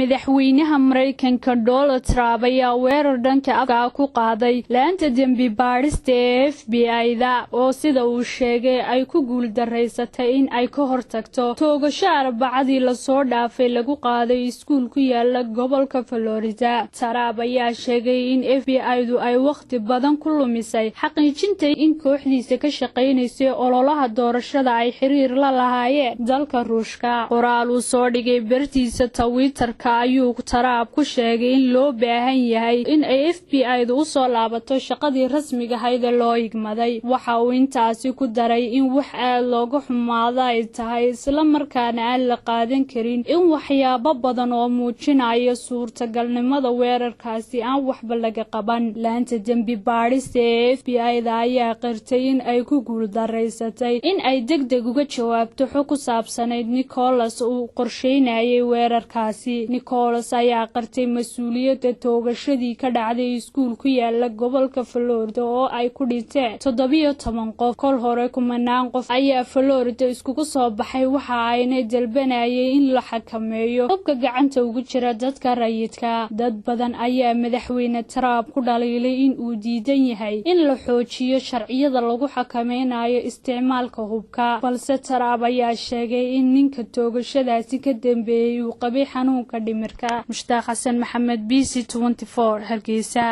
Madaxweynaha Maraykanka Donald Trump ayaa weerar dhanka afka ku qaaday laanta dembi baadhista ee FBI-da, oo sida uu sheegay ay ku guuldareysatay in ay ka hortagto toogasho Arbacadii lasoo dhaafay lagu qaaday iskuul ku yaala gobolka Florida. Trump ayaa sheegay in FBI-du ay wakhti badan ku lumisay xaqiijinta in kooxdiisa ka shaqaynaysay ololaha doorashada ay xiriir la lahaayeen dalka Ruushka. Qoraal uu soo dhigay bartiisa Twitterka ayuu Trump ku sheegay in loo baahan yahay in ay FBI-du usoo laabato shaqadii rasmiga ahayd ee loo igmaday. Waxa uu intaasi ku daray in wax aad looga xumaado ay tahay, isla markaana aan la qaadan karin, in waxyaabo badan oo muujinaya suurtagalnimada weerarkaasi aan waxba laga qaban. Laanta dembi baadhista ee FBI-da ayaa qirtay in ay ku guuldaraysatay in ay deg deg uga jawaabto xog ku saabsanayd Nicholas uu qorsheynayay weerarkaasi. Nicholas ayaa qirtay mas-uuliyadda toogashadii ka dhacday iskuul ku yaala gobolka Florida oo ay ku dhinteen 17 qof. Kol hore kumanaan qof ayaa Florida iskugu soo baxay, waxa ayna dalbanayay in la xakameeyo hubka gacanta ugu jira dadka rayidka. Dad badan ayaa Madaxweyne Trump ku dhaliilay in uu diidan yahay in la xoojiyo sharciyada lagu xakameynayo isticmaalka hubka, balse Trump ayaa sheegay in ninka toogashadaasi ka dambeeyey uu qabay xanuunka dhimirka. Mushtaaq Xasan Maxamed, BC 24, Hargeysa.